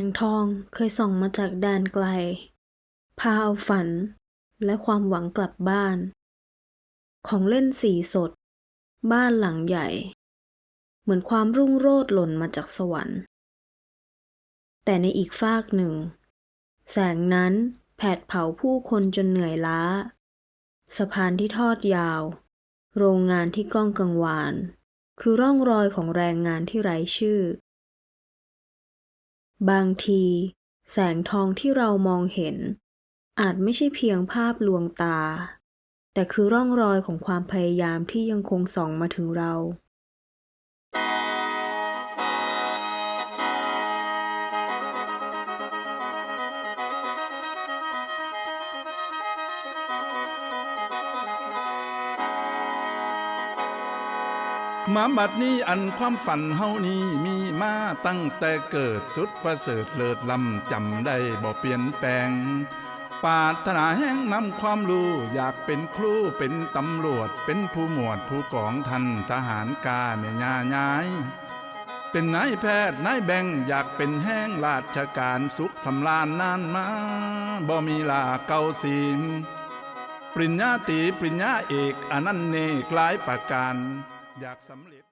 ງທອງເຄີຍສ່ອງມາຈາກແດນໄກ ພາເອົາຝັນ ແລະ ຄວາມຫວັງກັບບ້ານ. ຂອງເລ່ນສີສົດ, ບ້ານຫຼັງໃຫຍ່, ເໝືອນຄວາມຮຸ່ງໂຣດຫຼົ່ນມາຈາກສະຫວັນ. ແຕ່ໃນອີກຟາກໜຶ່ງ, ແສງນັ້ນແຜດເຜົາຜູ້ຄົນຈົນເໜື່ອຍລ້າ. ສະພານທີ່ທອດຍາວ, ໂຮງງານທີ່ກ້ອງກັງວານ, ຄືຮ່ອງຮອຍຂອງແຮງງານທີ່ໄຮ້ຊື່. ບາງທີ, ແສງທອງທີ່ເຮົາມອງເຫັນ ອາດໄມ່ໃຊ່ພຽງພາບລວງຕາ, ແຕ່ຄືຮ່ອງຮອຍຂອງຄວາມພະຍາຍາມທີ່ຍັງຄົງສ່ອງມາເຖິງເຮົາ. ມາບັດນີ້ ອັນຄວາມຝັນເຮົານີ້ມີມາຕັ້ງແຕ່ເກີດ ສຸດປະເສີດເລີດລ້ຳ ຈຳໄດ້ບໍ່ປ່ຽນແປງ. ປາດຖະໜາແຮງນຳຄວາມຮູ້ ຢາກເປັນຄູ ເປັນຕຳຫຼວດ ເປັນຜູ້ໝວດຜູ້ກອງ ທ່ານທະຫານກ້າແມ່ຍ່າຍາຍ ເປັນນາຍແພດນາຍແບງ ຢາກເປັນແຮງລາຊະການ ສຸກສຳລານນານມາ ບໍ່ມີລາເກົ່າສີມ. ປະລິນຍາຕີ ປະລິນຍາເອກ ອະນັນເນກຫຼາຍປະການ ຢາກສຳເລັດ